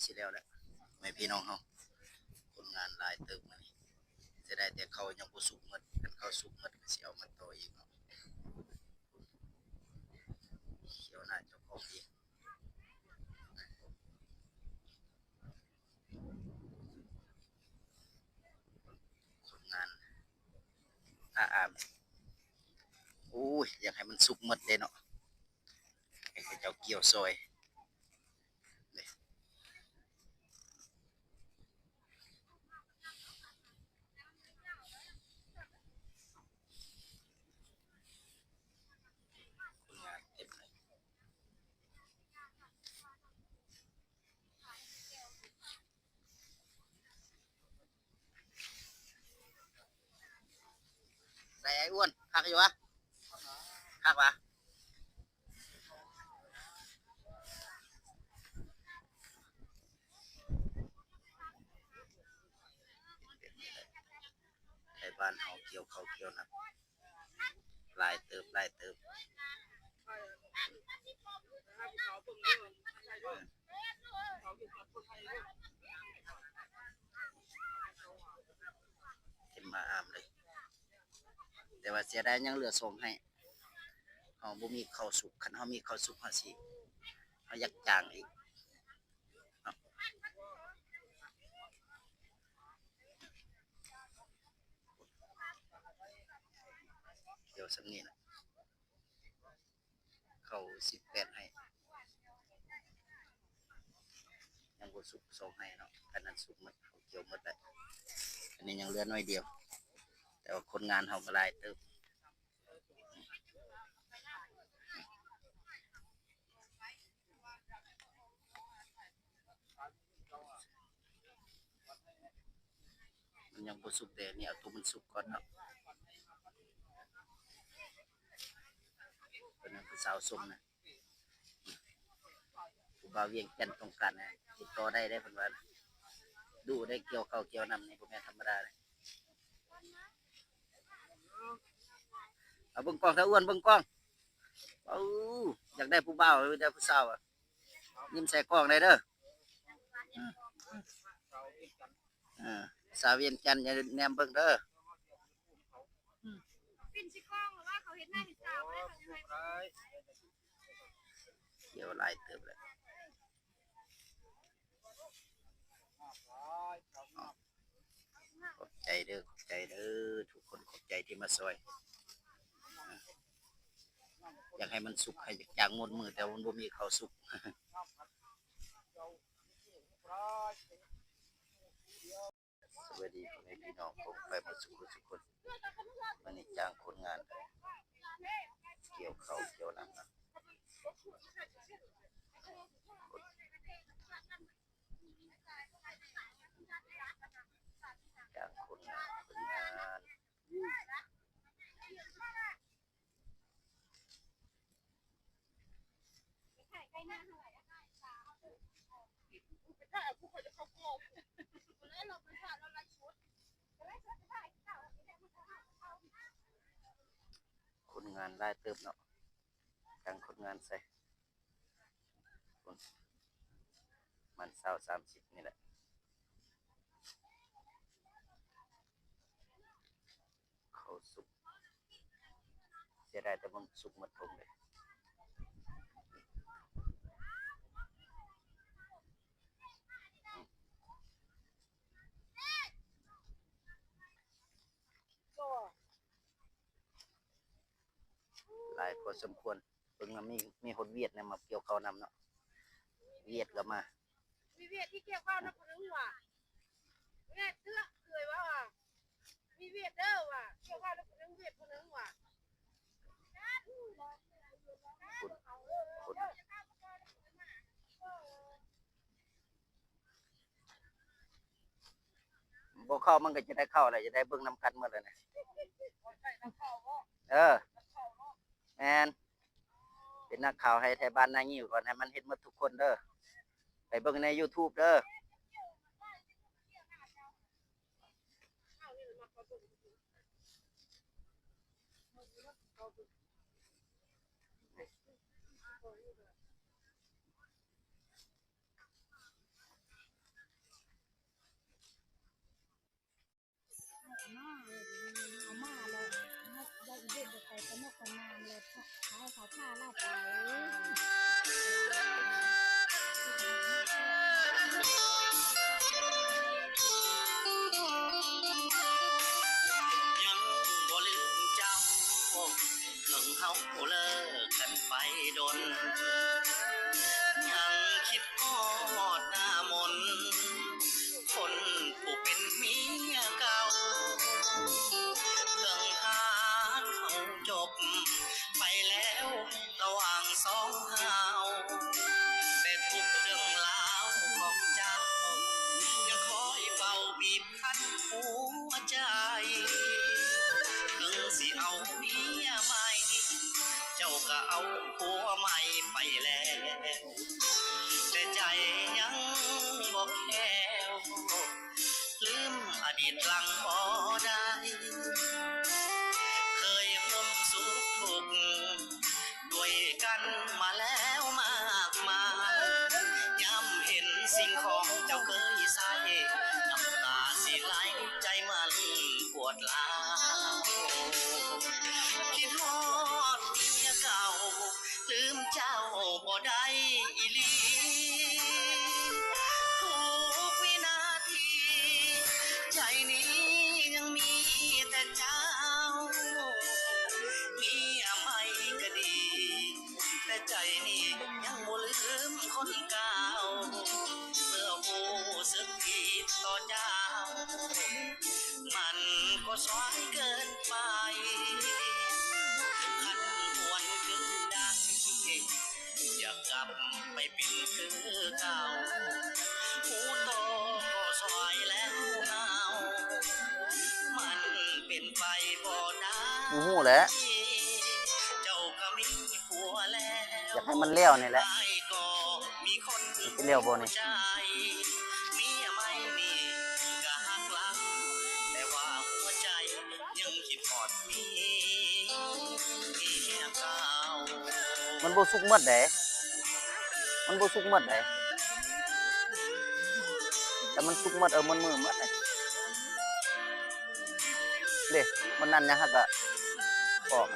ຊິແລ້ວແຫຼະ ແມ່ພີ່ນ້ອງເຮົາ. ຄົນງານຫຼາຍເຕີບມື້ນີ້ ເສຍດາຍແຕ່ເຂົ້າຍັງບໍ່ສຸກໝົດ, ຄັນເຂົ້າສຸກໝົດກໍຊິເອົາມາຕໍ່ອີກເນາະ. ຂຽວໜ້າເຈົ້າຂອງອີກ. ຄົນງານອາອາມ. ໂອ້ຍ ຢາກໃຫ້ມັນສຸກໝົດເດ້ເນາະ ໃຫ້ເຂົາເຈົ້າກ່ຽວຊ່ອຍ. ຄົນງານເຕັມເລີຍ. ໃສ່ໄອ້ອ້ວນ ຄັກຢູ່ຫວາ? ຄັກຫວາ? ໄທບ້ານເຮົາກ່ຽວເຂົ້າກ່ຽວນຳ ຫຼາຍເຕີບ ຫຼາຍເຕີບ. ເຕັມມາອາມເລີຍ ແຕ່ວ່າເສຍດາຍຍັງເຫຼືອສອງໄຮ່ ເຮົາບໍ່ມີເຂົ້າສຸກ. ຄັນເຮົາມີເຂົ້າສຸກ ເຮົາຊິ ເຮົາຢາກຈ້າງອີກເນາະ. ກ່ຽວສ່ຳນີ້ລະ ເຂົ້າສິບແປດໄຮ່ ຍັງບໍ່ສຸກສອງໄຮ່ເນາະ. ຄັນນັ້ນສຸກໝົດ ເຂົາກ່ຽວໝົດແລ້ວ. ອັນນີ້ຍັງເຫຼືອໜ້ອຍດຽວ ແຕ່ວ່າຄົນງານເຮົາກໍຫຼາຍເຕີບ. ມັນຍັງບໍ່ສຸກເດ້ ນີ້ເອົາໂຕມັນສຸກກ່ອນເນາະ. ເພິ່ນເປັນຜູ້ສາວຊົມນະ ຜູ້ບ່າວວຽງຈັນຕ້ອງການນະ ຕິດຕໍ່ໄດ້ເດ້ ເພິ່ນວ່າ. ດຸເດ້ ກ່ຽວເຂົ້າກ່ຽວນຳນີ້ ບໍ່ແມ່ນທຳມະດາເດ້. ເອົາເບິ່ງກ້ອງ ຕາອ້ວນ ເບິ່ງກ້ອງ. ເອົາ ຢາກໄດ້ຜູ້ບ່າວ ຢາກໄດ້ຜູ້ສາວ ຍິ້ມໃສ່ກ້ອງໄດ້ເດີ. ເອີ ສາວວຽງຈັນ ຢ່າແນມເບິ່ງເດີ. ປິ່ນຊິກ້ອງວ່າເຂົາເຮັດໜ້າເປັນສາວໄວ້ ເຂົາຍັງໃຫ້ ກ່ຽວຫຼາຍເຕີບແລ້ວ. ຂອບໃຈເດີ ຂອບໃຈເດີ ທຸກຄົນ ຂອບໃຈທີ່ມາຊ່ອຍ. ຢາກໃຫ້ມັນສຸກ ໃຫ້ຈາງໝົດມື້ ແຕ່ວ່າມັນບໍ່ມີເຂົ້າສຸກ. ສະບາຍດີພໍ່ແມ່ພີ່ນ້ອງປ້ອງໄປໝົດສູ່ຄົນສູ່ຄົນ. ມື້ນີ້ຈ້າງຄົນງານກ່ຽວເຂົ້າກ່ຽວນຳນະ ຈ້າງຄົນງານ ຄົນງານ. ຄົນງານຫຼາຍເຕີບເນາະ ຈ້າງຄົນງານໃສ່ ປະມານຊາວ ສາມສິບນີ້ແຫຼະ. ເຂົ້າສຸກ ເສຍດາຍແຕ່ມັນສຸກໝົດຖົງເລີຍ. ຫຼາຍພໍສົມຄວນ. ເບິ່ງນຳ ມີ ມີຮອດຫວຽດນຳ ມາກ່ຽວເຂົ້ານຳເນາະ. ຫວຽດກໍມາ. ມີຫວຽດທີ່ກ່ຽວເຂົ້ານຳຜູ້ໜຶ່ງວ່າ ແມ່ເສື້ອເອີຍວ່າ ມີຫວຽດເດີວ່າ ກ່ຽວເຂົ້ານຳຜູ້ໜຶ່ງ ຫວຽດຜູ້ໜຶ່ງວ່າ. ຄົນ ຄົນ ບໍ່ເຂົ້າມັນກໍຈະໄດ້ເຂົ້າແຫຼະ ຈະໄດ້ເບິ່ງນຳກັນໝົດແຫຼະນະ. ເອີ ແມ່ນ ເປັນນັກຂ່າວໃຫ້ໄທບ້ານນາງິ້ວກ່ອນ ໃຫ້ມັນເຫັນໝົດທຸກຄົນເດີ ໄປເບິ່ງໃນຢູທູບເດີ. ເ ໃຫ້ເຂົາພາລາວໄປ. ຍັງບໍ່ລືມເຈົ້າ ເຖິງເຮົາເລີກກັນໄປດົນ ຍັງຄິດຮອດໜ້າມົນ ຄົນຜູ້ເປັນເມຍເກົ່າ ເຖິງຫາກເຮົາຈົບໄປແລ້ວລະຫວ່າງສອງເຮົາ ແຕ່ທຸກເລື່ອງລາວຂອງເຈົ້າ ຍັງຄອຍເຝົ້າບີບຄັ້ນຫົວໃຈ ເຖິງຊິເອົາເມຍໃໝ່ ເຈົ້າກໍເອົາຜົວໃໝ່ໄປແລ້ວ ແຕ່ໃຈຍັງບໍ່ແຄ້ວ ລືມອະດີດຫຼັງບໍ່ໄດ້ ເຄີຍຮ່ວມສຸກທຸກດ້ວຍກັນມາແລ້ວມາກມາຍ ຍາມເຫັນສິ່ງຂອງເຈົ້າເຄີຍໃຊ້ ນ້ຳຕາຊິໄຫຼໃຈມັນປວດຮ້າວ ຄິດຮອດເມຍເກົ່າ ລືມເຈົ້າບໍ່ໄດ້ອີ່ຫຼີ ທຸກວິນາທີ ໃຈນີ້ຍັງມີແຕ່ເຈົ້າ ເມຍໃໝ່ກໍດີ ແຕ່ໃຈນີ້ຍັງບໍ່ລືມຄົນເກົ່າ ເມື່ອຮູ້ສຶກຜິດຕໍ່ເຈົ້າ ມັນກໍສວາຍເກີນໄປ ຄັນຫວນຄືນໄດ້ ຢາກກັບໄປເປັນຄືເກົ່າ ຮູ້ໂຕກໍສວາຍແລ້ວເນົາ ມັນເປັນໄປບໍ່ໄດ້ ບໍ່ຮູ້ແຫຼະ ເຈົ້າກໍມີ ຢາກໃຫ້ມັນແລ້ວນີ້ແຫຼະ ມັນຊິແລ້ວບໍ່ນີ້ ເມຍໃໝ່ນີ້ກໍຮັກລາວ ແຕ່ວ່າຫົວໃຈຍັງຄິດຮອດເມຍເກົ່າ ມັນບໍ່ສຸກໝົດໃດ ມັນບໍ່ສຸກໝົດໃດ ແຕ່ມັນສຸກໝົດ ເອີ ມັນມືໝົດໃດ ເດ້ ມັນນັ້ນຫຍັງ ຫາກະອອກ